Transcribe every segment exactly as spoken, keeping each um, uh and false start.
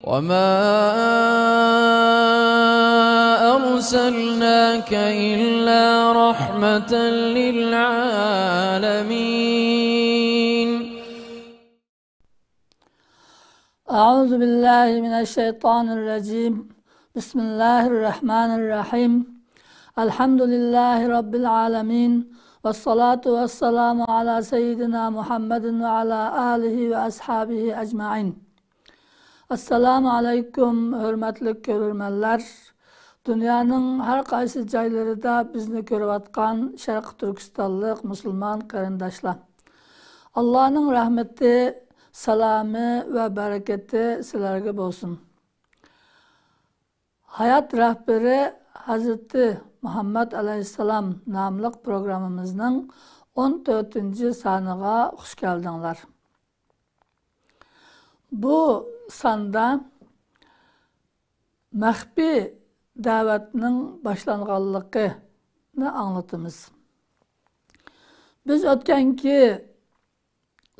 وما أرسلناك إلا رحمة للعالمين. أعوذ بالله من الشيطان الرجيم. بسم الله الرحمن الرحيم. الحمد لله رب العالمين. والصلاة والسلام على سيدنا محمد وعلى آله وأصحابه أجمعين. ئەسسالامۇ ئەلەيكۇم، ھۆرمەتلىك كۆرۈرمەنلەر! دۇنيانىڭ ھەر قايسى جايلىرىدا بىزنى كۆرۈۋاتقان شەرقىي تۈركىستانلىق مۇسۇلمان قېرىنداشلار! ئاللانىڭ رەھمىتى، سالامى ۋە بەرىكىتى سىلەرگە بولسۇن. ھايات رەھبىرى ھەزرىتى مۇھەممەد ئەلەيھىسسالام ناملىق پروگراممىمىزنىڭ ئون تۆتىنچى سانىغا خۇش كەلدىڭلار. بۇ ساندا مەخپىي دەۋەتنىڭ باشلانغانلىقىنى ئاڭلىتىمىز. بىز ئۆتكەنكى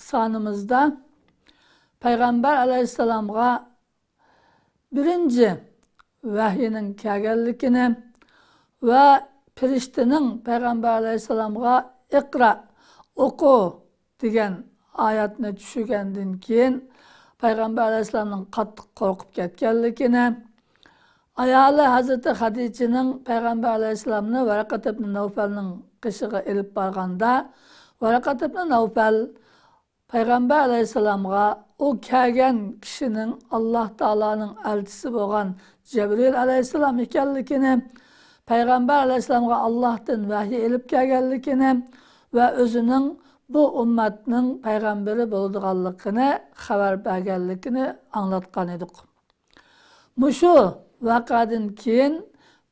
سانىمىزدا پەيغەمبەر ئەلەيھىسسالامغا بىرىنچى ۋەھىينىڭ كەلگەنلىكىنى ۋە پىرىشتىنىڭ پەيغەمبەر ئەلەيھىسسالامغا «ئىقرا، ئوقۇ» دېگەن ئايەتنى چۈشۈرگەندىن كېيىن، پەيغەمبەر ئەلەيھىسسالامنىڭ قاتتىق قورقۇپ كەتكەنلىكىنى، ئايالى ھەزرىتى خەدىچىنىڭ پەيغەمبەر ئەلەيھىسسالامنى ۋەرەقەت ئىبنى نەۋفەلنىڭ قېشىغا ئېلىپ بارغاندا، ۋەرەقەت ئىبنى نەۋفەل پەيغەمبەر ئەلەيھىسسالامغا ئۇ كەلگەن كىشىنىڭ ئاللاھ تائالانىڭ ئەلچىسى بولغان جەبرىئىل ئەلەيھىسسالام ئىكەنلىكىنى، پەيغەمبەر ئەلەيھىسسالامغا ئاللاھتىن ۋەھىي ئېلىپ كەلگەنلىكىنى ۋە ئۆزىنىڭ بۇ ئۈممەتنىڭ پەيغەمبىرى بولىدىغانلىقىنى خەۋەر بەرگەنلىكىنى ئاڭلاتقان ئىدۇق. مۇشۇ ۋەقەدىن كېيىن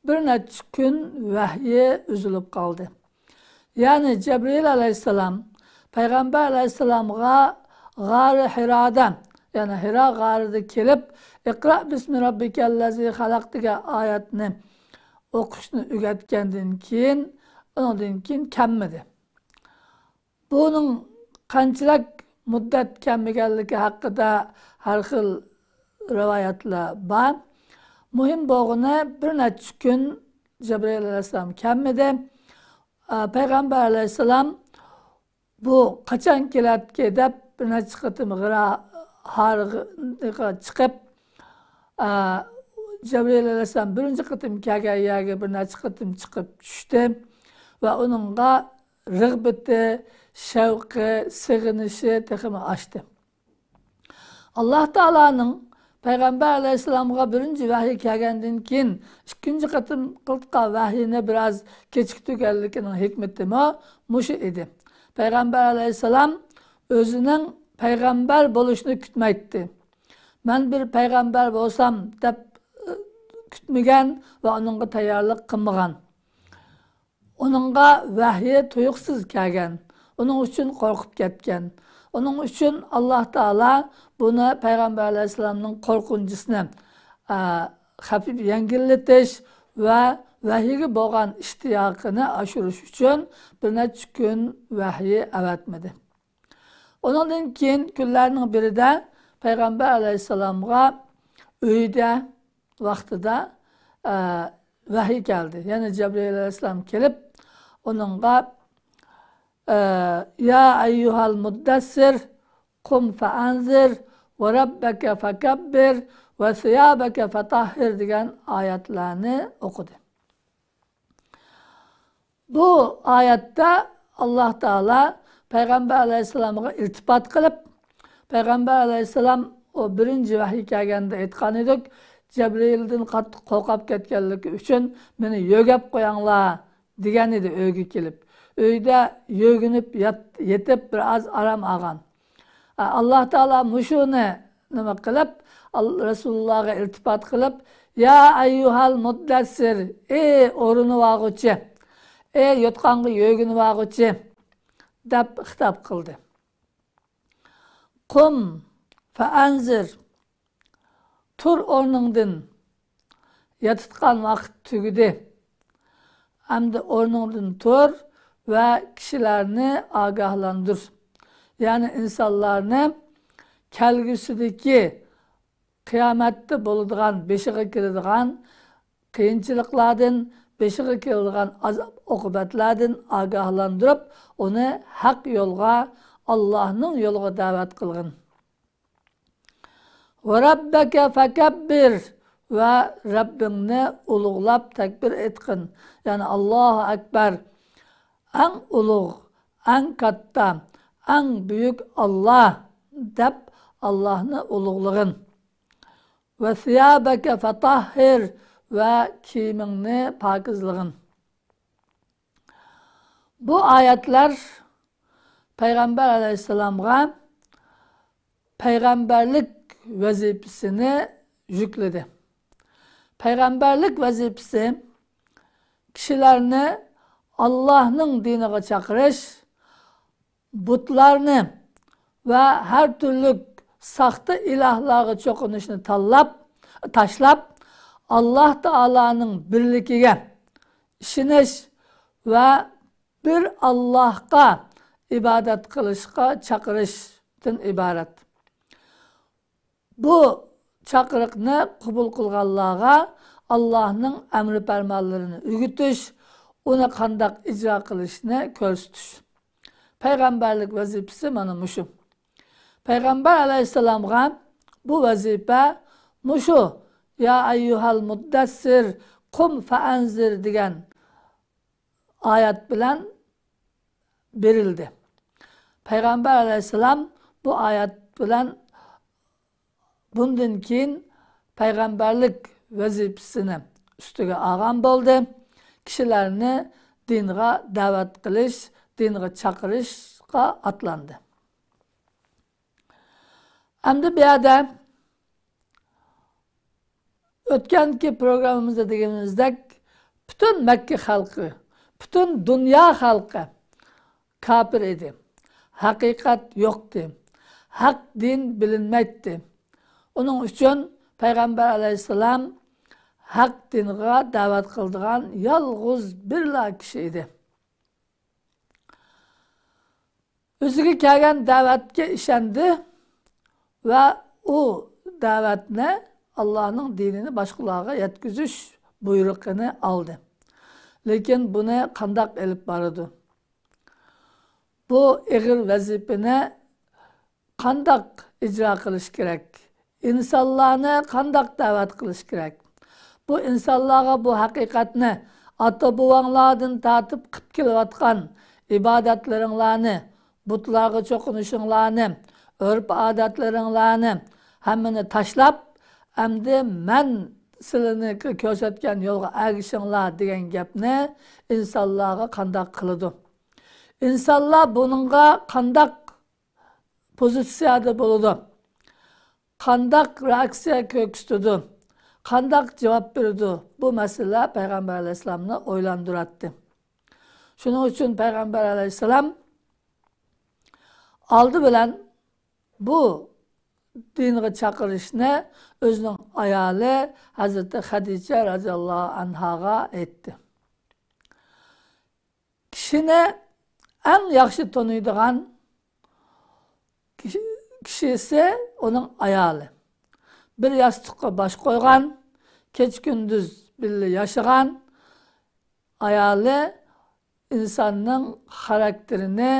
بىر نەچچە كۈن ۋەھىي ئۈزۈلۈپ قالدى. يەنى جەبرىئىل ئەلەيھىسسالام پەيغەمبەر ئەلەيھىسسالامغا غارى ھىرادا، يەنى ھىرا غارىدا كېلىپ، «ئىقرا بىسمى رەببىكەللەزى خەلەق» دېگەن ئايەتنى ئوقۇشنى ئۆگەتكەندىن كېيىن، ئۇنىڭدىن كېيىن كەلمىدى. بۇنىڭ قانچىلىك مۇددەت كەلمىگەنلىكى ھەققىدە ھەر خىل رىۋايەتلەر بار. مۇھىم بولغىنى، بىر نەچچە كۈن جەبرىئىل ئەلەيھىسسالام كەلمىدى. ئە، پەيغەمبەر ئەلەيھىسسالام بۇ قاچان كېلەتكى دەپ بىر نەچچە قېتىم غارى ھىراغا چىقىپ، ئە، جەبرىئىل ئەلەيھىسسالام بىرىنچى قېتىم كەلگەن يەرگە بىر نەچچە قېتىم چىقىپ چۈشتى ۋە ئۇنىڭغا رىغبىتى، شەۋقى، سېغىنىشى تېخىمۇ ئاشتى. ئاللاھ تائالانىڭ پەيغەمبەر ئەلەيھىسسالامغا بىرىنچى ۋەھىي كەلگەندىن كېيىن ئىككىنچى قېتىمقى ۋەھىينى بىراز كېچىكتۈرگەنلىكىنىڭ ھېكمىتىمۇ مۇشۇ ئىدى. پەيغەمبەر ئەلەيھىسسالام ئۆزىنىڭ پەيغەمبەر بولۇشىنى كۈتمەيتتى. «مەن بىر پەيغەمبەر بولسام» دەپ، ئى، كۈتمىگەن ۋە ئۇنىڭغا تەييارلىق قىلمىغان. ئۇنىڭغا ۋەھىي تۇيۇقسىز كەلگەن. ئۇنىڭ ئۈچۈن قورقۇپ كەتكەن. ئۇنىڭ ئۈچۈن ئاللاھ تائالا بۇنى پەيغەمبەر ئەلەيھىسسالامنىڭ قورقۇنچىسىنى، ئە، خەفىپ يەڭگىللىتىش ۋە ۋەھىيگە بولغان ئىشتىياقىنى ئاشۇرۇش ئۈچۈن بىر نەچچە كۈن ۋەھىي ئەۋەتمىدى. ئۇنىڭدىن كېيىن كۈنلەرنىڭ بىرىدە پەيغەمبەر ئەلەيھىسسالامغا ئۆيدە ۋاقتىدا، ئە، ۋەھىي كەلدى. يەنى جەبرىئىل ئەلەيھىسسالام كېلىپ، ئۇنىڭغا، ئە، «يا أيها المدثر قم فأنذر وربك فكبر وثيابك فطهر» دېگەن ئايەتلەرنى ئوقۇدى. بۇ ئايەتتە ئاللاھ تائالا پەيغەمبەر ئەلەيھىسسالامغا ئىلتىپات قىلىپ، پەيغەمبەر ئەلەيھىسسالام ئۇ بىرىنچى ۋەھىي كەلگەندە ئېيتقان ئىدۇق، «جەبرىئىلدىن قاتتىق قورقۇپ كەتكەنلىكى ئۈچۈن مېنى يۆگەپ قويۇڭلار» دېگەن ئىدى ئۆيگە كېلىپ. ئۆيدە يۆگىنىپ يات-، يېتىپ بىر ئاز ئارام ئالغان. ئاللاھ تائالا مۇشۇنى نېمە قىلىپ، ئال-، رەسۇلۇللاھقا ئىلتىپات قىلىپ، «يا أيها المدثر، ئى ئورىنىۋالغۇچى، ئى يوتقانغا يۆگىنىۋالغۇچى» دەپ خىتاب قىلدى. «قم فأنذر، تۇر ئورنۇڭدىن، ياتىدىغان ۋاقىت تۈگىدى. ئەمدى ئورنۇڭدىن تۇر ۋە كىشىلەرنى ئاگاھلاندۇر.» يەنى ئىنسانلارنى كەلگۈسىدىكى قىيامەتتە بولىدىغان، بېشىغا كېلىدىغان قىيىنچىلىقلاردىن، بېشىغا كېلىدىغان ئازاب-ئوقۇبەتلەردىن ئاگاھلاندۇرۇپ، ئۇنى ھەق يولغا، ئاللاھنىڭ يولىغا دەۋەت قىلغىن. ۋە رەببەكە فەكەببىر، ۋە رەببىڭنى ئۇلۇغلاپ تەكبىر ئېيتقىن. يەنى، ئاللاھۇ ئەكبەر، ئەڭ ئۇلۇغ، ئەڭ كاتتا، ئەڭ بۈيۈك ئاللا دەپ، ئاللاھنى ئۇلۇغلىغىن. ۋە سىيابەكە فەتەھھىر، ۋە كىيىمىڭنى پاكىزلىغىن. بۇ ئايەتلەر پەيغەمبەر ئەلەيھىسسالامغا پەيغەمبەرلىك ۋەزىپىسىنى يۈكلىدى. پەيغەمبەرلىك ۋەزىپىسى كىشىلەرنى ئاللاھنىڭ دىنىغا چاقىرىش، بۇتلارنى ۋە ھەر تۈرلۈك ساختا ئىلاھلارغا چوقۇنۇشنى تاللاپ، تاشلاپ، ئاللاھ تائالانىڭ بىرلىكىگە ئىشىنىش ۋە بىر ئاللاھقا ئىبادەت قىلىشقا چاقىرىشتىن ئىبارەت. بۇ چاقىرىقنى قوبۇل قىلغانلارغا ئاللاھنىڭ ئەمرى پەرمانلىرىنى ئۆگىتىش، ئۇنى قانداق ئىجرا قىلىشنى كۆرسىتىش. پەيغەمبەرلىك ۋەزىپىسى مانا مۇشۇ. پەيغەمبەر ئەلەيھىسسالامغا بۇ ۋەزىپە مۇشۇ، يا ئەييۇھەل مۇددەسسىر، قۇم فەئەنزىر دېگەن ئايەت بىلەن بېرىلدى. پەيغەمبەر ئەلەيھىسسالام بۇ ئايەت بىلەن بۇندىن كېيىن پەيغەمبەرلىك ۋەزىپىسىنى ئۈستىگە ئالغان بولدى. كىشىلەرنى دىنغا دەۋەت قىلىش، دىنغا چاقىرىشقا ئاتلاندى. ئەمدى بۇ يەردە ئۆتكەنكى پروگراممىمىزدا دېگىنىمىزدەك، پۈتۈن مەككە خەلقى، پۈتۈن دۇنيا خەلقى كاپىر ئىدى. ھەقىقەت يوقتى. ھەق دىن بىلىنمەيتتى. ئۇنىڭ ئۈچۈن پەيغەمبەر ئەلەيھىسسالام ھەق دىنغا دەۋەت قىلىدىغان يالغۇز بىرلا كىشى ئىدى. ئۆزىگە كەلگەن دەۋەتكە ئىشەندى ۋە ئۇ دەۋەتنى، ئاللاھنىڭ دىنىنى باشقىلارغا يەتكۈزۈش بۇيرۇقىنى ئالدى. لېكىن بۇنى قانداق ئېلىپ بارىدۇ؟ بۇ ئېغىر ۋەزىپىنى قانداق ئىجرا قىلىش كېرەك؟ ئىنسانلارنى قانداق دەۋەت قىلىش كېرەك؟ بۇ ئىنسانلارغا بۇ ھەقىقەتنى، ئاتا-بوۋاڭلاردىن تارتىپ قىپ كېلىۋاتقان ئىبادەتلىرىڭلارنى، بۇتلارغا چوقۇنۇشۇڭلارنى، ئۆرپ-ئادەتلىرىڭلارنى ھەممىنى تاشلاپ، ئەمدى مەن سىلىنى كۆرسەتكەن يولغا ئەگىشىڭلار دېگەن گەپنى ئىنسانلارغا قانداق قىلىدۇ؟ ئىنسانلار بۇنىڭغا قانداق پوزىتسىيەدە بولىدۇ؟ قانداق رېئاكسىيە كۆرسىتىدۇ؟ قانداق جاۋاب بېرىدۇ؟ بۇ مەسىلە پەيغەمبەر ئەلەيھىسسالامنى ئويلاندۇراتتى. شۇنىڭ ئۈچۈن پەيغەمبەر ئەلەيھىسسالام ئالدى بىلەن بۇ دىنغا چاقىرىشنى ئۆزىنىڭ ئايالى ھەزرىتى خەدىچە رەزىياللاھۇ ئەنھاغا ئېيتتى. كىشىنى ئەڭ ياخشى تونۇيدىغان كىشى، كىشىسى ئۇنىڭ ئايالى. بىر ياستۇققا باش قويغان، كېچە-كۈندۈز بىللە ياشىغان ئايالى ئىنساننىڭ خاراكتېرىنى،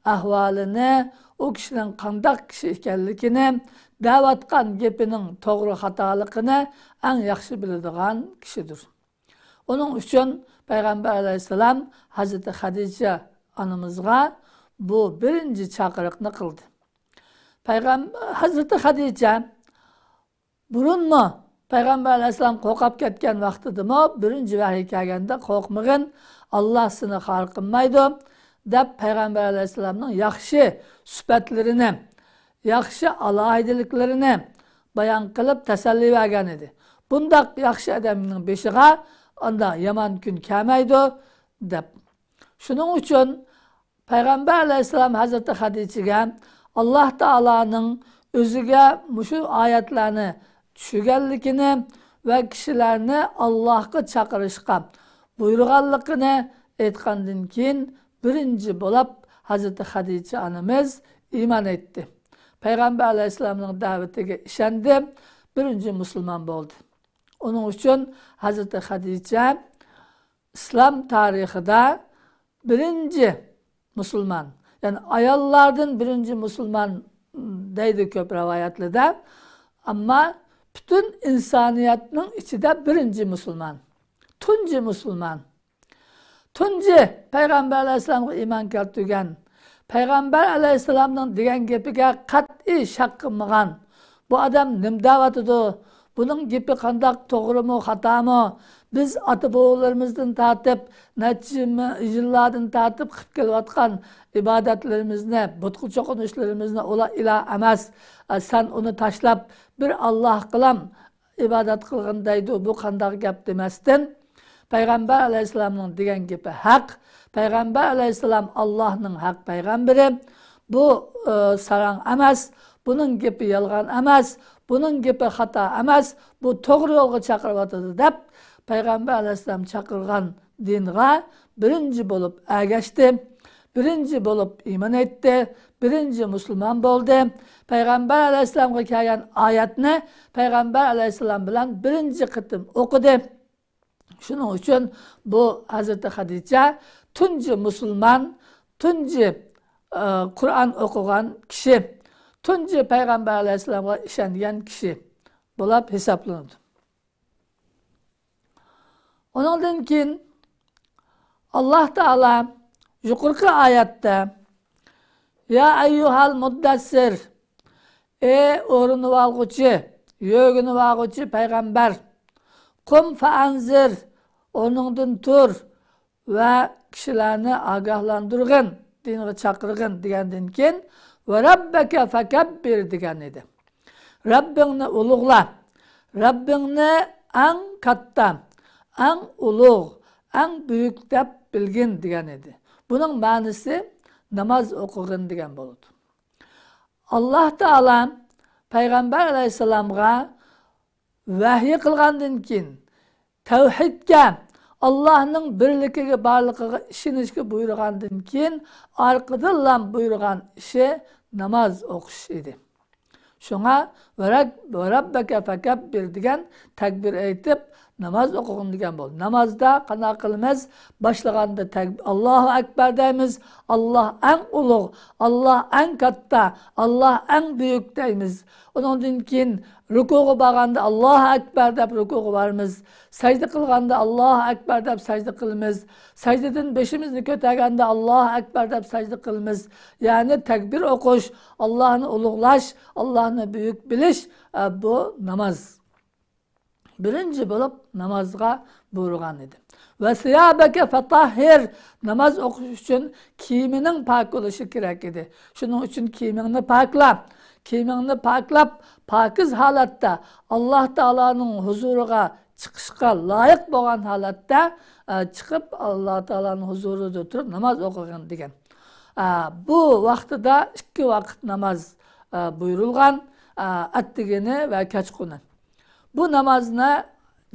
ئەھۋالىنى، ئۇ كىشىنىڭ قانداق كىشى ئىكەنلىكىنى، دەۋاتقان گېپىنىڭ توغرا خاتالىقىنى ئەڭ ياخشى بىلىدىغان كىشىدۇر. ئۇنىڭ ئۈچۈن پەيغەمبەر ئەلەيھىسسالام ھەزرىتى خەدىچە ئانىمىزغا بۇ بىرىنچى چاقىرىقنى قىلدى. پەيغەم-، ھەزرىتى خەدىچە بۇرۇنمۇ پەيغەمبەر ئەلەيھىسسالام قورقۇپ كەتكەن ۋاقتىدىمۇ، بىرىنچى ۋەھىي كەلگەندە، «قورقمىغىن، ئاللا سېنى خار قىلمايدۇ» دەپ، پەيغەمبەر ئەلەيھىسسالامنىڭ ياخشى سۈپەتلىرىنى، ياخشى ئالاھىدىلىكلىرىنى بايان قىلىپ تەسەللى بەرگەن ئىدى. «بۇنداق ياخشى ئادەمنىڭ بېشىغا ئانداق يامان كۈن كەلمەيدۇ» دەپ. شۇنىڭ ئۈچۈن پەيغەمبەر ئەلەيھىسسالام ھەزرىتى خەدىچىگە ئاللا تائالانىڭ ئۆزىگە مۇشۇ ئايەتلەرنى چۈشۈرگەنلىكىنى ۋە كىشىلەرنى ئاللاھقا چاقىرىشقا بۇيرۇغانلىقىنى ئېيتقاندىن كېيىن، بىرىنچى بولاپ ھەزرىتى خەدىچە ئانىمىز ئىمان ئېيتتى. پەيغەمبەر ئەلەيھىسسالامنىڭ دەۋىتىگە ئىشەندى. بىرىنچى مۇسۇلمان بولدى. ئۇنىڭ ئۈچۈن ھەزرىتى خەدىچە ئىسلام تارىخىدا بىرىنچى مۇسۇلمان، يەنى ئاياللاردىن بىرىنچى مۇسۇلمان دەيدۇ كۆپ رىۋايەتلەردە. ئەمما پۈتۈن ئىنسانىيەتنىڭ ئىچىدە بىرىنچى مۇسۇلمان، تۇنجى مۇسۇلمان. تۇنجى پەيغەمبەر ئەلەيھىسسالامغا ئىمان كەلتۈرگەن، پەيغەمبەر ئەلەيھىسسالامنىڭ دېگەن گېپىگە قەتئىي شەك قىلمىغان، بۇ ئادەم نېمە دەۋاتىدۇ؟ بۇنىڭ گېپى قانداق، توغرىمۇ، خاتامۇ؟ بىز ئاتا-بوۋىلىرىمىزدىن تارتىپ، نەچچە يىللاردىن تارتىپ قىلىپ كېلىۋاتقان ئىبادەتلىرىمىزنى، بۇتقا چوقۇنۇشلىرىمىزنى ئۇلار ئىلاھ ئەمەس، سەن ئۇنى تاشلاپ، بىر ئاللاھ قىلام ئىبادەت قىلغىن دەيدۇ، بۇ قانداق گەپ دېمەستىن، پەيغەمبەر ئەلەيھىسسالامنىڭ دېگەن گېپى ھەق، پەيغەمبەر ئەلەيھىسسالام ئاللاھنىڭ ھەق پەيغەمبىرى، بۇ، ئى، ساراڭ ئەمەس، بۇنىڭ گېپى يالغان ئەمەس، بۇنىڭ گېپى خاتا ئەمەس، بۇ توغرا يولغا چاقىرىۋاتىدۇ دەپ، پەيغەمبەر ئەلەيھىسسالام چاقىرغان دىنغا بىرىنچى بولۇپ ئەگەشتى، بىرىنچى بولۇپ ئىمان ئېيتتى، بىرىنچى مۇسۇلمان بولدى. پەيغەمبەر ئەلەيھىسسالامغا كەلگەن ئايەتنى پەيغەمبەر ئەلەيھىسسالام بىلەن بىرىنچى قېتىم ئوقۇدى. شۇنىڭ ئۈچۈن بۇ ھەزرىتى خەدىچە تۇنجى مۇسۇلمان، تۇنجى، ئە، قۇرئان ئوقۇغان كىشى، تۇنجى پەيغەمبەر ئەلەيھىسسالامغا ئىشەنگەن كىشى بولۇپ ھېسابلىنىدۇ. ئۇنىڭدىن كېيىن ئاللاھ تائالا يۇقىرىقى ئايەتتە، يا ئەييۇھەل مۇددەسسىر، ئەي ئورىنىۋالغۇچى، يۆگىنىۋالغۇچى پەيغەمبەر، قۇم فەئەنزىر، ئورنۇڭدىن تۇر ۋە كىشىلەرنى ئاگاھلاندۇرغىن، دىنغا چاقىرغىن دېگەندىن كېيىن، ۋە رەببەكە فەكەببىر دېگەن ئىدى. رەببىڭنى ئۇلۇغلا، رەببىڭنى ئەڭ كاتتا، ئەڭ ئۇلۇغ، ئەڭ بۈيۈك دەپ بىلگىن دېگەن ئىدى. بۇنىڭ مەنىسى ناماز ئوقۇغىن دېگەن بولىدۇ. ئاللاھ تائالا پەيغەمبەر ئەلەيھىسسالامغا ۋەھىي قىلغاندىن كېيىن، تەۋھىدكە، ئاللاھنىڭ بىرلىكىگە، بارلىقىغا ئىشىنىشكە بۇيرۇغاندىن كېيىن، ئارقىدىنلا بۇيرۇغان ئىشى ناماز ئوقۇش ئىدى. شۇڭا ۋە رەب-، ۋە رەببەكە فەكەببىر دېگەن تەكبىر ئېيتىپ، ناماز ئوقۇغىن دېگەن بولدى. نامازدا قانداق قىلىمىز؟ باشلىغاندا تەك-، ئاللاھۇ ئەكبەر دەيمىز. ئاللاھ ئەڭ ئۇلۇغ، ئاللاھ ئەڭ كاتتا، ئاللاھ ئەڭ بۈيۈك دەيمىز. ئۇنىڭدىن كېيىن رۇكۇغا بارغاندا ئاللاھۇ ئەكبەر دەپ رۇكۇغا بارىمىز. سەجدە قىلغاندا ئاللاھۇ ئەكبەر دەپ سەجدە قىلىمىز. سەجدىدىن بېشىمىزنى كۆتەرگەندە ئاللاھۇ ئەكبەر دەپ سەجدە قىلىمىز. يەنى تەكبىر ئوقۇش، ئاللاھنى ئۇلۇغلاش، ئاللاھنى بۈيۈك بىلىش، ئە، بۇ ناماز. بىرىنچى بولۇپ نامازغا بۇيرۇغان ئىدى. ۋە سىيابەكە فەتاھھىر، ناماز ئوقۇش ئۈچۈن كىيىمىنىڭ پاك بولۇشى كېرەك ئىدى. شۇنىڭ ئۈچۈن كىيىمىڭنى پاكلا. كىيىمىڭنى پاكلاپ، پاكىز ھالەتتە ئاللاھ تائالانىڭ ھۇزۇرىغا چىقىشقا لايىق بولغان ھالەتتە، ئە، چىقىپ، ئاللاھ تائالانىڭ ھۇزۇرىدا تۇرۇپ ناماز ئوقۇغىن دېگەن. ئە، بۇ ۋاقتىدا ئىككى ۋاقىت ناماز، ئە، بۇيرۇلغان، ئە، ئەتىگىنى ۋە كەچقۇرۇن. بۇ نامازنى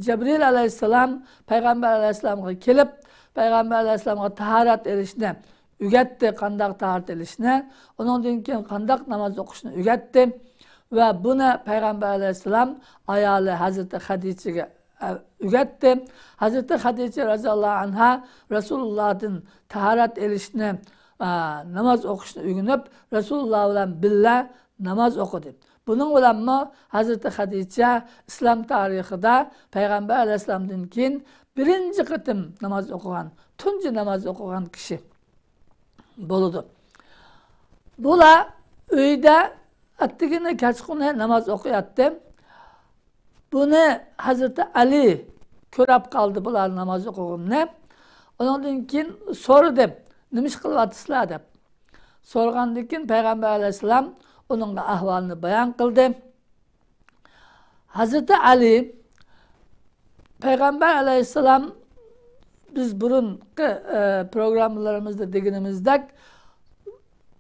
جەبرىئىل ئەلەيھىسسالام پەيغەمبەر ئەلەيھىسسالامغا كېلىپ، پەيغەمبەر ئەلەيھىسسالامغا تاھارەت ئېلىشنى ئۆگەتتى، قانداق تاھارەت ئېلىشنى، ئۇنىڭدىن كېيىن قانداق ناماز ئوقۇشنى ئۆگەتتى. ۋە بۇنى پەيغەمبەر ئەلەيھىسسالام ئايالى ھەزرىتى خەدىچىگە، ئە، ئۆگەتتى. ھەزرىتى خەدىچە رەزىياللاھۇ ئەنھا رەسۇلۇللاھتىن تاھارەت ئېلىشنى، ئە، ناماز ئوقۇشنى ئۆگىنىپ، رەسۇلۇللاھ بىلەن بىللە ناماز ئوقۇدى. بۇنىڭ بىلەنمۇ ھەزرىتى خەدىچە ئىسلام تارىخىدا پەيغەمبەر ئەلەيھىسسالامدىن كېيىن بىرىنچى قېتىم ناماز ئوقۇغان، تۇنجى ناماز ئوقۇغان كىشى بولىدۇ. بۇلار ئۆيدە ئەتىگىنى كەچقۇرۇن ناماز ئوقۇياتتى. بۇنى ھەزرىتى ئەلى كۆرۈپ قالدى، بۇلار ناماز ئوقۇغىنىنى. ئۇنىڭدىن كېيىن سورىدى، نېمە ئىش قىلىۋاتىسىلەر دەپ. سورىغاندىن كېيىن پەيغەمبەر ئەلەيھىسسالام ئۇنىڭغا ئەھۋالنى بايان قىلدى. ھەزرىتى ئەلى پەيغەمبەر ئەلەيھىسسالام، بىز بۇرۇنقى، ئە، پروگراممىلىرىمىزدا دېگىنىمىزدەك،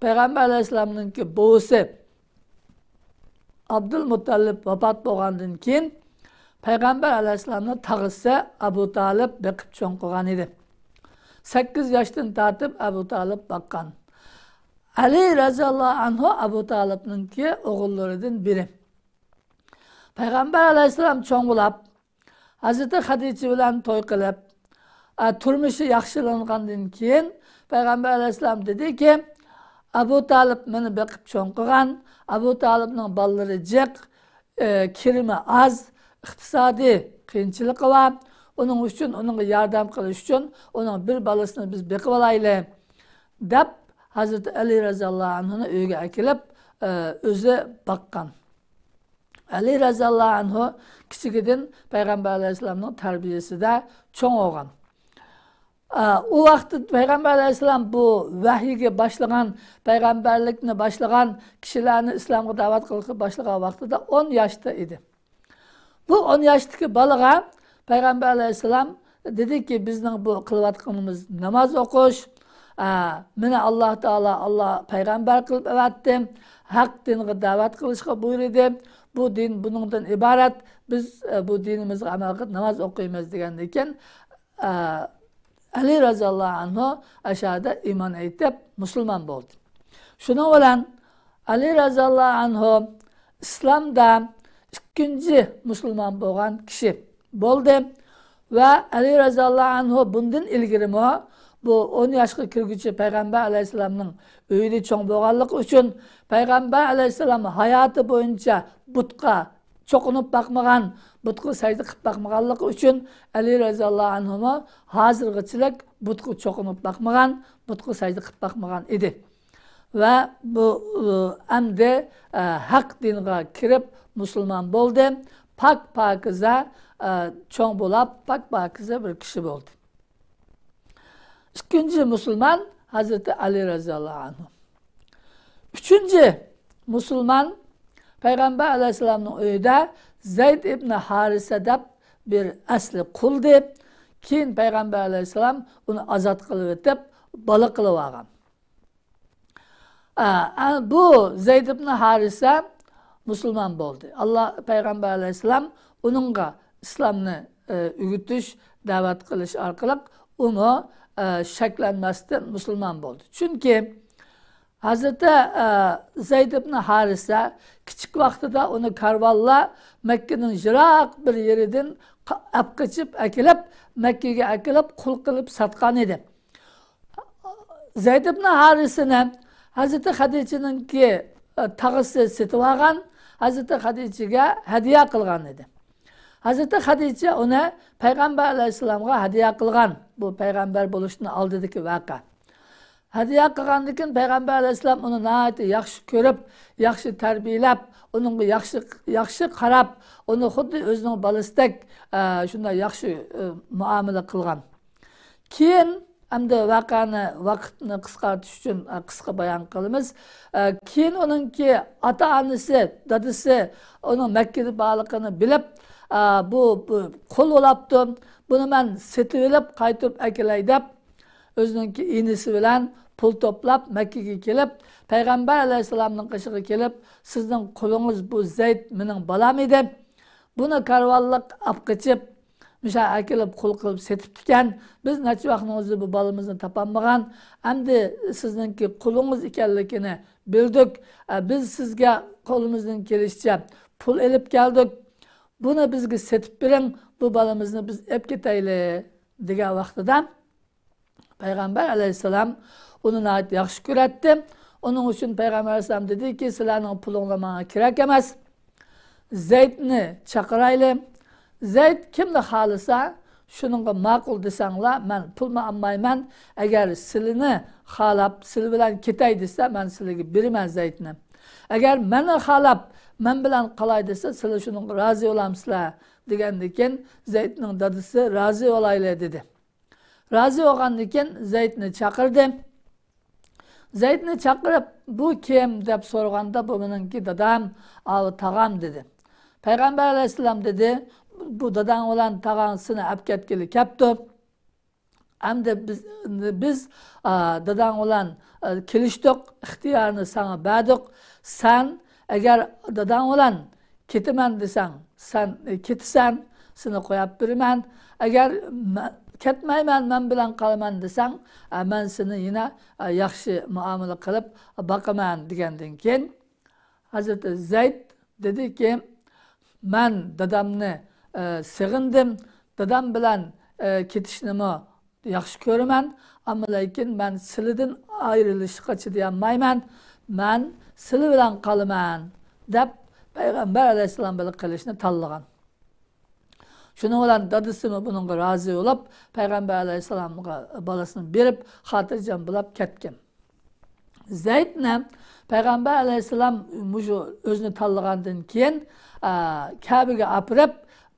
پەيغەمبەر ئەلەيھىسسالامنىڭكى بوۋىسى ئابدۇلمۇتتەلىپ ۋاپات بولغاندىن كېيىن، پەيغەمبەر ئەلەيھىسسالامنى تاغىسى ئەبۇ تالىپ بېقىپ چوڭ قىلغان ئىدى. سەككىز ياشتىن تارتىپ ئەبۇ تالىپ باققان. ئەلى رەزىياللاھۇ ئەنھۇ ئەبۇ تالىپنىڭكى ئوغۇللىرىدىن بىرى. پەيغەمبەر ئەلەيھىسسالام چوڭ بولاپ، ھەزرىتى خەدىچە بىلەن توي قىلىپ، ئە، تۇرمۇشى ياخشىلانغاندىن كېيىن، پەيغەمبەر ئەلەيھىسسالام دېدىكى، ئەبۇ تالىپ مېنى بېقىپ چوڭ قىلغان، ئەبۇ تالىپنىڭ بالىلىرى جىق، ئە، كىرىمى ئاز، ئىقتىسادىي قىيىنچىلىقى بار. ئۇنىڭ ئۈچۈن، ئۇنىڭغا ياردەم قىلىش ئۈچۈن ئۇنىڭ بىر بالىسىنى بىز بېقىۋالايلى، دەپ، ھەزرىتى ئەلى رەزىياللاھۇ ئەنھۇنى ئۆيىگە ئەكېلىپ، ئە، ئۆزى باققان. ئەلى رەزىياللاھۇ ئەنھۇ كىچىكىدىن پەيغەمبەر ئەلەيھىسسالامنىڭ تەربىيەسىدە چوڭ بولغان. ئە، ئۇ ۋاقىتتا پەيغەمبەر ئەلەيھىسسالام بۇ ۋەھىيگە باشلىغان، پەيغەمبەرلىكنى باشلىغان، كىشىلەرنى ئىسلامغا دەۋەت قىلىشقا باشلىغان ۋاقتىدا ئون ياشتا ئىدى. بۇ ئون ياشتىكى بالىغا پەيغەمبەر ئەلەيھىسسالام دېدىكى، بىزنىڭ بۇ قىلىۋاتقىنىمىز ناماز ئوقۇش. ئە، مېنى ئاللا تائالا، ئاللا پەيغەمبەر قىلىپ ئەۋەتتى. ھەق دىنغا دەۋەت قىلىشقا بۇيرۇدى. بۇ دىن بۇنىڭدىن ئىبارەت. بىز، ئە، بۇ دىنىمىزغا ئەمەل قىلىپ ناماز ئوقۇيمىز دېگەندىن كېيىن، ئە، ئەلى رەزىياللاھۇ ئەنھۇ ئەشەدە ئىمان ئېيتىپ، مۇسۇلمان بولدى. شۇنىڭ بىلەن ئەلى رەزىياللاھۇ ئەنھۇ ئىسلامدا ئىككىنچى مۇسۇلمان بولغان كىشى بولدى. ۋە ئەلى رەزىياللاھۇ ئەنھۇ بۇندىن ئىلگىرىمۇ بۇ ئون ياشقا كىرگۈچە پەيغەمبەر ئەلەيھىسسالامنىڭ ئۆيىدە چوڭ بولغانلىقى ئۈچۈن، پەيغەمبەر ئەلەيھىسسالام ھاياتى بويىچە بۇتقا چوقۇنۇپ باقمىغان، بۇتقا سەجدە قىلىپ باقمىغانلىقى ئۈچۈن ئەلى رەزىياللاھۇ ئەنھۇمۇ ھازىرغىچىلىك بۇتقا چوقۇنۇپ باقمىغان، بۇتقا سەجدە قىلىپ باقمىغان ئىدى. ۋە بۇ، ئە، ئەمدى، ئە، ھەق دىنغا كىرىپ مۇسۇلمان بولدى. پاك پاكىزە، ئە، چوڭ بولاپ، پاك پاكىزە بىر كىشى بولدى. ئىككىنچى مۇسۇلمان ھەزرىتى ئەلى رەزىياللاھۇ ئەنھۇ. ئۈچىنچى مۇسۇلمان پەيغەمبەر ئەلەيھىسسالامنىڭ ئۆيىدە زەيد ئىبنى ھارىسە دەپ بىر ئەسلى قۇلدى. كېيىن پەيغەمبەر ئەلەيھىسسالام ئۇنى ئازاد قىلىۋېتىپ، بالا قىلىۋالغان. ئە، ئە، بۇ زەيد ئىبنى ھارىسە مۇسۇلمان بولدى. ئاللا پەيغەمبەر ئەلەيھىسسالام ئۇنىڭغا ئىسلامنى، ئە، ئۆگىتىش، دەۋەت قىلىش ئارقىلىق ئۇمۇ، ئە، شەكلەنمەستىن مۇسۇلمان بولدى. چۈنكى ھەزرىتى، ئە، زەيد ئىبنى ھارىسە كىچىك ۋاقتىدا ئۇنى كارۋانلار مەككىنىڭ يىراق بىر يېرىدىن قا-، ئەپ قېچىپ ئەكېلىپ، مەككىگە ئەكېلىپ قۇل قىلىپ ساتقان ئىدى. زەيد ئىبنى ھارىسىنى ھەزرىتى خەدىچىنىڭكى، ئە، تاغىسى سېتىۋالغان، ھەزرىتى خەدىچىگە ھەدىيە قىلغان ئىدى. ھەزرىتى خەدىچە ئۇنى پەيغەمبەر ئەلەيھىسسالامغا ھەدىيە قىلغان. بۇ پەيغەمبەر بولۇشتىن ئالدىدىكى ۋەقە. ھەدىيە قىلغاندىن كېيىن پەيغەمبەر ئەلەيھىسسالام ئۇنى ناھايىتى ياخشى كۆرۈپ، ياخشى تەربىيەلەپ، ئۇنىڭغا ياخشى، ياخشى قاراپ، ئۇنى خۇددى ئۆزىنىڭ بالىسىدەك، ئە، شۇنداق ياخشى، ئە، مۇئامىلە قىلغان. كېيىن ئەمدى ۋەقەنى، ۋاقىتنى قىسقارتىش ئۈچۈن، ئە، قىسقا بايان قىلىمىز. ئە، كېيىن ئۇنىڭكى ئاتا-ئانىسى، دادىسى ئۇنىڭ مەككىدە بارلىقىنى بىلىپ، ئە، بۇ، بۇ قۇل بولاپتۇ، بۇنى مەن سېتىۋېلىپ قايتۇرۇپ ئەكېلەي دەپ، ئۆزىنىڭكى ئىنىسى بىلەن پۇل توپلاپ، مەككىگە كېلىپ، پەيغەمبەر ئەلەيھىسسالامنىڭ قېشىغا كېلىپ، سىزنىڭ قۇلىڭىز بۇ زەيد مېنىڭ بالام ئىدى. بۇنى كارۋانلىق ئاپ قېچىپ، مۇشۇ ئەكېلىپ قۇل قىلىپ سېتىپتىكەن. بىز نەچچە ۋاقىتنىڭ ئۆزىدە بۇ بالىمىزنى تاپالمىغان. ئەمدى سىزنىڭكى قۇلىڭىز ئىكەنلىكىنى بىلدۇق. ئە، بىز سىزگە قولىمىزدىن كېلىشىچە پۇل ئېلىپ كەلدۇق. بۇنى بىزگە سېتىپ بېرىڭ، بۇ بالىمىزنى بىز ئېلىپ كېتەيلى، دېگەن ۋاقتىدا، پەيغەمبەر ئەلەيھىسسالام ئۇنى ناھايىتى ياخشى كۆرەتتى. ئۇنىڭ ئۈچۈن پەيغەمبەر ئەلەيھىسسالام دېدىكى، سىلەرنىڭ پۇلۇڭلار ماڭا كېرەك ئەمەس. زەيدنى چاقىرايلى. زەيد كىمنى خالىسا، شۇنىڭغا ماقۇل دېسەڭلار، مەن پۇلمۇ ئالمايمەن. ئەگەر سىلىنى خالاپ، سىلى بىلەن كېتەي دېسە، مەن سىلىگە بېرىمەن زەيدنى. ئەگەر مېنى خالاپ، مەن بىلەن قالاي دېسە، سىلى شۇنىڭغا رازى بولامسىلەر؟ دېگەندىن كېيىن زەيدنىڭ دادىسى رازى بولايلى دېدى. رازى بولغاندىن كېيىن زەيدنى چاقىردى. زەيدنى چاقىرىپ، بۇ كىم دەپ سورىغاندا، بۇ مېنىڭكى دادام، ئاۋۇ تاغام دېدى. پەيغەمبەر ئەلەيھىسسالام دېدى، بۇ داداڭ بىلەن تاغاڭ سېنى ئەپ كەتكىلى كەپتۇ. ئەمدى بىز، بىز، ئا، داداڭ بىلەن، ئا، كېلىشتۇق، ئىختىيارنى ساڭا بەردۇق. سەن ئەگەر داداڭ بىلەن كېتىمەن دېسەڭ، سەن، ئە، كېتىسەن، سېنى قويۇپ بېرىمەن. ئەگەر مە-، كەتمەيمەن، مەن بىلەن قالىمەن دېسەڭ، ئە، مەن سېنى يەنە، ئە، ياخشى مۇئامىلە قىلىپ باقىمەن، دېگەندىن كېيىن، ھەزرىتى زەيد دېدىكى، مەن دادامنى، ئە، سېغىندىم. دادام بىلەن، ئە، كېتىشنىمۇ ياخشى كۆرىمەن. ئەمما لېكىن مەن سىلىدىن ئايرىلىشقا چىدىيالمايمەن. مەن سىلى بىلەن قالىمەن، دەپ پەيغەمبەر ئەلەيھىسسالام بىلەن قېلىشنى تاللىغان. شۇنىڭ بىلەن دادىسىمۇ بۇنىڭغا رازى بولۇپ، پەيغەمبەر ئەلەيھىسسالامغا بالىسىنى بېرىپ، خاتىرجەم بولاپ كەتكەن. زەيدنى پەيغەمبەر ئەلەيھىسسالام مۇشۇ ئۆزىنى تاللىغاندىن كېيىن، ئا، كەبىگە ئاپىرىپ،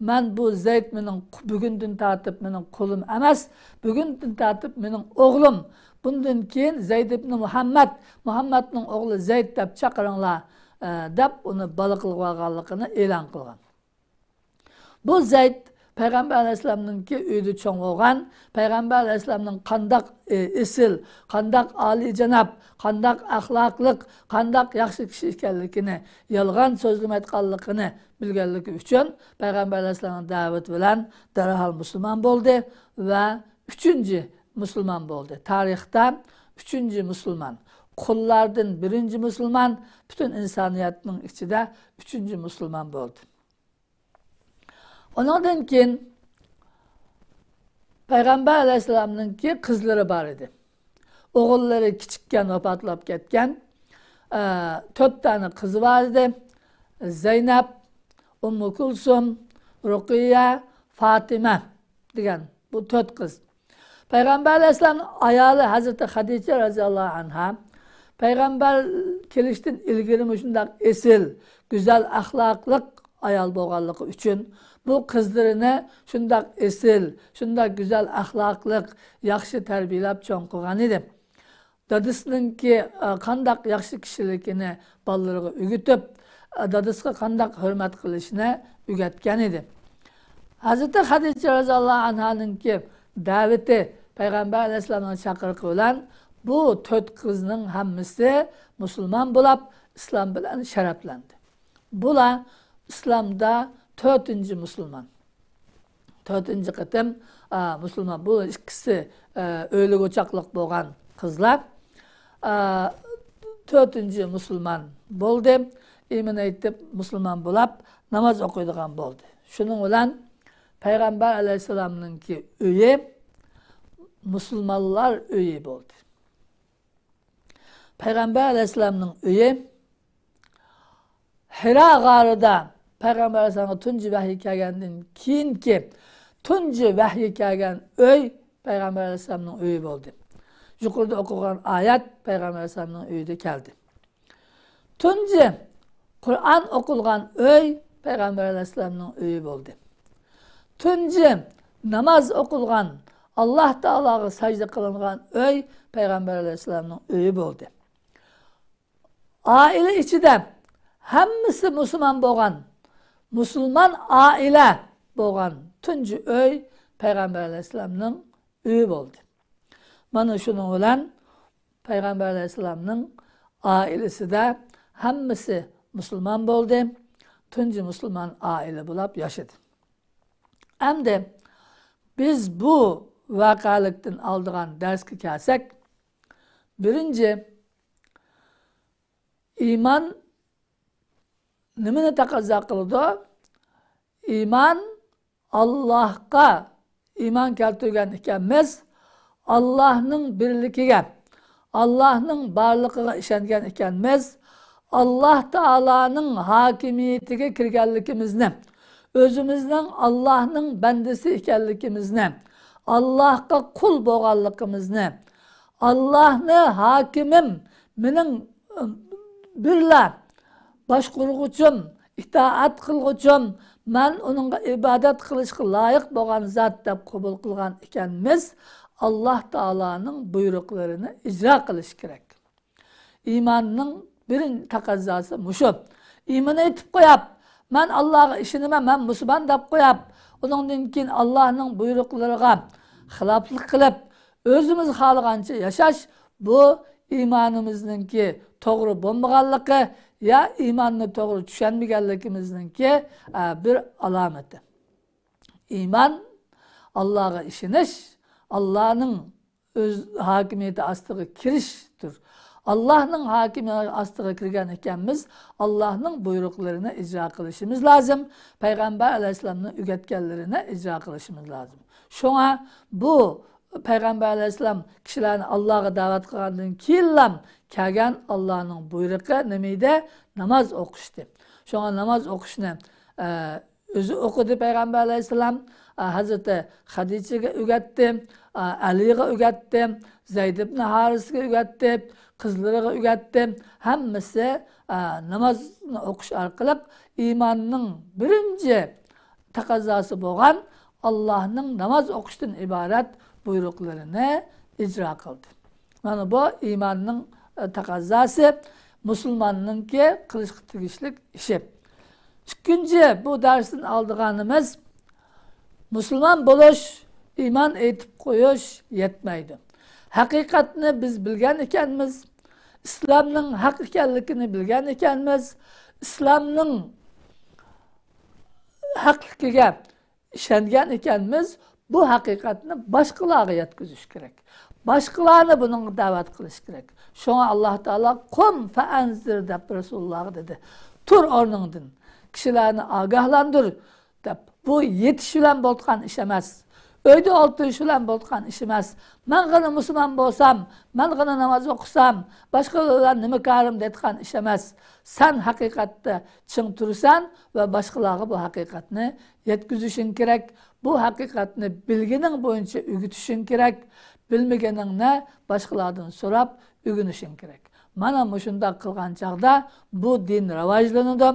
مەن بۇ زەيد مېنىڭ قۇ-، بۈگۈندىن تارتىپ مېنىڭ قۇلۇم ئەمەس، بۈگۈندىن تارتىپ مېنىڭ ئوغلۇم، بۇندىن كېيىن زەيد ئىبنى مۇھەممەد، مۇھەممەدنىڭ ئوغلى زەيد دەپ چاقىرىڭلار، ئە، دەپ ئۇنى بالا قىلىۋالغانلىقىنى ئېلان قىلغان. بۇ زەيد پەيغەمبەر ئەلەيھىسسالامنىڭكى ئۆيىدە چوڭ بولغان، پەيغەمبەر ئەلەيھىسسالامنىڭ قانداق، ئى، ئېسىل، قانداق ئالىيجاناب، قانداق ئەخلاقلىق، قانداق ياخشى كىشى ئىكەنلىكىنى، يالغان سۆزلىمەيدىغانلىقىنى بىلگەنلىكى ئۈچۈن پەيغەمبەر ئەلەيھىسسالامنىڭ دەۋىتى بىلەن دەرھال مۇسۇلمان بولدى ۋە ئۈچىنچى مۇسۇلمان بولدى. تارىختا ئۈچىنچى مۇسۇلمان. قۇللاردىن بىرىنچى مۇسۇلمان، پۈتۈن ئىنسانىيەتنىڭ ئىچىدە ئۈچىنچى مۇسۇلمان بولدى. ئۇنىڭدىن كېيىن پەيغەمبەر ئەلەيھىسسالامنىڭكى قىزلىرى بار ئىدى. ئوغۇللىرى كىچىككەن ۋاپاتلاپ كەتكەن. ئە، تۆت دانە قىزى بار ئىدى. زەينەپ، ئۇممۇ كۇلسۇم، رۇقىيە، فاتىمە دېگەن بۇ تۆت قىز. پەيغەمبەر ئەلەيھىسسالامنىڭ ئايالى ھەزرىتى خەدىچە رەزىياللاھۇ ئەنھا پەيغەمبەر كېلىشتىن ئىلگىرى مۇشۇنداق ئېسىل، گۈزەل ئەخلاقلىق ئايال بولغانلىقى ئۈچۈن بۇ قىزلىرىنى شۇنداق ئېسىل، شۇنداق گۈزەل ئەخلاقلىق، ياخشى تەربىيەلەپ چوڭ قىلغان ئىدى. دادىسىنىڭكى، ئە، قانداق ياخشى كىشىلىكىنى بالىلىرىغا ئۆگىتىپ، ئە، دادىسىغا قانداق ھۆرمەت قىلىشنى ئۆگەتكەن ئىدى. ھەزرىتى خەدىچە رەزىياللاھۇ ئەنھانىڭكى دەۋىتى، پەيغەمبەر ئەلەيھىسسالامنىڭ چاقىرىقى بىلەن بۇ تۆت قىزنىڭ ھەممىسى مۇسۇلمان بولاپ، ئىسلام بىلەن شەرەپلەندى. بۇلار ئىسلامدا تۆتىنچى مۇسۇلمان. تۆتىنچى قېتىم، ئا، مۇسۇلمان. بۇ ئىككىسى، ئە، ئۆيلۈك ئوچاقلىق بولغان قىزلار. ئا، تۆتىنچى مۇسۇلمان بولدى. ئىمان ئېيتىپ، مۇسۇلمان بولاپ، ناماز ئوقۇيدىغان بولدى. شۇنىڭ بىلەن پەيغەمبەر ئەلەيھىسسالامنىڭكى ئۆيى مۇسۇلمانلار ئۆيى بولدى. پەيغەمبەر ئەلەيھىسسالامنىڭ ئۆيى ھىرا غارىدا پەيغەمبەر ئەلەيھىسسالامغا تۇنجى ۋەھىي كەلگەندىن كېيىنكى تۇنجى ۋەھىي كەلگەن ئۆي پەيغەمبەر ئەلەيھىسسالامنىڭ ئۆيى بولدى. يۇقىرىدا ئوقۇغان ئايەت پەيغەمبەر ئەلەيھىسسالامنىڭ ئۆيىدە كەلدى. تۇنجى قۇرئان ئوقۇلغان ئۆي پەيغەمبەر ئەلەيھىسسالامنىڭ ئۆيى بولدى. تۇنجى ناماز ئوقۇلغان، ئاللاھ تائالاغا سەجدە قىلىنغان ئۆي پەيغەمبەر ئەلەيھىسسالامنىڭ ئۆيى بولدى. ئائىلە ئىچىدە ھەممىسى مۇسۇلمان بولغان، مۇسۇلمان ئائىلە بولغان تۇنجى ئۆي پەيغەمبەر ئەلەيھىسسالامنىڭ ئۆيى بولدى. مانا شۇنىڭ بىلەن پەيغەمبەر ئەلەيھىسسالامنىڭ ئائىلىسىدە ھەممىسى مۇسۇلمان بولدى. تۇنجى مۇسۇلمان ئائىلە بولاپ ياشىدى. ئەمدى بىز بۇ ۋەقەلىكتىن ئالىدىغان دەرسكە كەلسەك، بىرىنچى، ئىمان نېمىنى تەقەززا قىلىدۇ؟ ئىمان، ئاللاھقا ئىمان كەلتۈرگەن ئىكەنمىز، ئاللاھنىڭ بىرلىكىگە، ئاللاھنىڭ بارلىقىغا ئىشەنگەن ئىكەنمىز، ئاللاھ تائالانىڭ ھاكىمىيىتىگە كىرگەنلىكىمىزنى، ئۆزىمىزنىڭ ئاللاھنىڭ بەندىسى ئىكەنلىكىمىزنى، ئاللاھقا قۇل بولغانلىقىمىزنى، ئاللاھنى ھاكىمىم، مېنىڭ، ئىم، بىرلا باشقۇرغۇچۇم، ئىتائەت قىلغۇچۇم، مەن ئۇنىڭغا ئىبادەت قىلىشقا لايىق بولغان زات دەپ قوبۇل قىلغان ئىكەنمىز، ئاللاھ تائالانىڭ بۇيرۇقلىرىنى ئىجرا قىلىش كېرەك. ئىماننىڭ بىرىنچى تەقەززاسى مۇشۇ. ئىمان ئېيتىپ قوياپ، مەن ئاللاھقا ئىشىنىمەن، مەن مۇسۇلمان دەپ قوياپ، ئۇنىڭدىن كېيىن ئاللاھنىڭ بۇيرۇقلىرىغا خىلاپلىق قىلىپ، ئۆزىمىز خالىغانچە ياشاش، بۇ ئىمانىمىزنىڭكى توغرا بولمىغانلىقى يا ئىماننى توغرا چۈشەنمىگەنلىكىمىزنىڭكى، ئە، بىر ئالامىتى. ئىمان، ئاللاھقا ئىشىنىش، ئاللاھنىڭ ئۆز ھاكىمىيىتى ئاستىغا كىرىشتۇر. ئاللاھنىڭ ھاكىمىيىتى ئاستىغا كىرگەن ئىكەنمىز، ئاللاھنىڭ بۇيرۇقلىرىنى ئىجرا قىلىشىمىز لازىم، پەيغەمبەر ئەلەيھىسسالامنىڭ ئۆگەتكەنلىرىنى ئىجرا قىلىشىمىز لازىم. شۇڭا بۇ پەيغەمبەر ئەلەيھىسسالام كىشىلەرنى ئاللاھقا دەۋەت قىلغاندىن كېيىنلا كەلگەن ئاللاھنىڭ بۇيرۇقى نېمە ئىدى؟ ناماز ئوقۇشتى. شۇڭا ناماز ئوقۇشنى، ئە، ئۆزى ئوقۇدى پەيغەمبەر ئەلەيھىسسالام. ئە، ھەزرىتى خەدىچىگە ئۆگەتتى، ئە، ئەلىگە ئۆگەتتى، زەيد ئىبن ھارىسگە ئۆگەتتى، قىزلىرىغا ئۆگەتتى. ھەممىسى، ئە، نامازنى ئوقۇش ئارقىلىق ئىماننىڭ بىرىنچى تەقەززاسى بولغان ئاللاھنىڭ ناماز ئوقۇشتىن ئىبارەت بۇيرۇقلىرىنى ئىجرا قىلدى. مانا بۇ ئىماننىڭ، ئە، تەقەززاسى، مۇسۇلماننىڭكى قىلىشقا تېگىشلىك ئىشى. ئىككىنچى، بۇ دەرستىن ئالىدىغىنىمىز، مۇسۇلمان بولۇش، ئىمان ئېيتىپ قويۇش يەتمەيدۇ. ھەقىقەتنى بىز بىلگەن ئىكەنمىز، ئىسلامنىڭ ھەق ئىكەنلىكىنى بىلگەن ئىكەنمىز، ئىسلامنىڭ ھەقلىكىگە ئىشەنگەن ئىكەنمىز، بۇ ھەقىقەتنى باشقىلارغا يەتكۈزۈش كېرەك. باشقىلارنى بۇنىڭغا دەۋەت قىلىش كېرەك. شۇڭا ئاللاھ تائالا «قۇم فەئەنزىر» دەپ رەسۇلۇللاغا دېدى. تۇر ئورنۇڭدىن، كىشىلەرنى ئاگاھلاندۇر دەپ. بۇ يېتىش بىلەن بولىدىغان ئىش ئەمەس. ئۆيدە ئولتۇرۇش بىلەن بولىدىغان ئىش ئەمەس. مەن غىنا مۇسۇلمان بولسام، مەن غىنا ناماز ئوقۇسام، باشقىلار بىلەن نېمە كارىم دەيدىغان ئىش ئەمەس. سەن ھەقىقەتتە چىڭ تۇرىسەن ۋە باشقىلارغا بۇ ھەقىقەتنى يەتكۈزۈشۈڭ كېرەك. بۇ ھەقىقەتنى بىلگىنىڭ بويىچە ئۆگىتىشىڭ كېرەك. بىلمىگىنىڭنى باشقىلاردىن سوراپ ئۆگىنىشىڭ كېرەك. مانا مۇشۇنداق قىلغان چاغدا بۇ دىن راۋاجلىنىدۇ.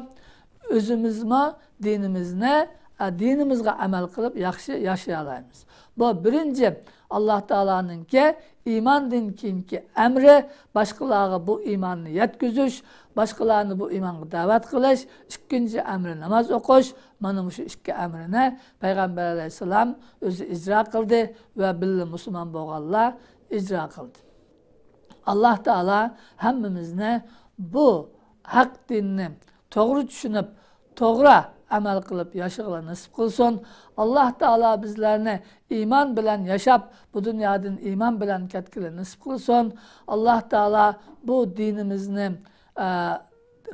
ئۆزىمىزمۇ دىنىمىزنى، ئە، دىنىمىزغا ئەمەل قىلىپ ياخشى ياشىيالايمىز. بۇ بىرىنچى ئاللاھ تائالانىڭكى ئىماندىن كېيىنكى ئەمرى، باشقىلارغا بۇ ئىماننى يەتكۈزۈش، باشقىلارنى بۇ ئىمانغا دەۋەت قىلىش. ئىككىنچى ئەمرى ناماز ئوقۇش. مانا مۇشۇ ئىككى ئەمرىنى پەيغەمبەر ئەلەيھىسسالام ئۆزى ئىجرا قىلدى ۋە بىللە مۇسۇلمان بولغانلار ئىجرا قىلدى. ئاللاھ تائالا ھەممىمىزنى بۇ ھەق دىننى توغرا چۈشىنىپ، توغرا ئەمەل قىلىپ ياشىغىلى نېسىپ قىلسۇن. ئاللاھ تائالا بىزلەرنى ئىمان بىلەن ياشاپ، بۇ دۇنيادىن ئىمان بىلەن كەتكىلى نېسىپ قىلسۇن. ئاللاھ تائالا بۇ دىنىمىزنى، ئە،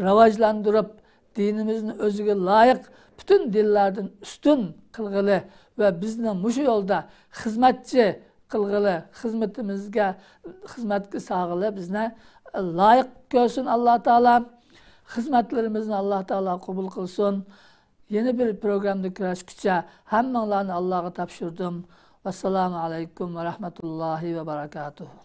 راۋاجلاندۇرۇپ، دىنىمىزنى ئۆزىگە لايىق پۈتۈن دىنلاردىن ئۈستۈن قىلغىلى ۋە بىزنى مۇشۇ يولدا خىزمەتچى قىلغىلى، خىزمىتىمىزگە، خىزمەتكە سالغىلى بىزنى لايىق كۆرسۇن ئاللاھ تائالا. خىزمەتلىرىمىزنى ئاللاھ تائالا قوبۇل قىلسۇن. يەنە بىر پروگرامدا كۆرۈشكىچە ھەممىڭلارنى ئاللاھقا تاپشۇردۇم. ۋەسسالامۇ ئەلەيكۇم ۋە رەھمەتۇللاھى ۋە بەرەكاتۇھۇ.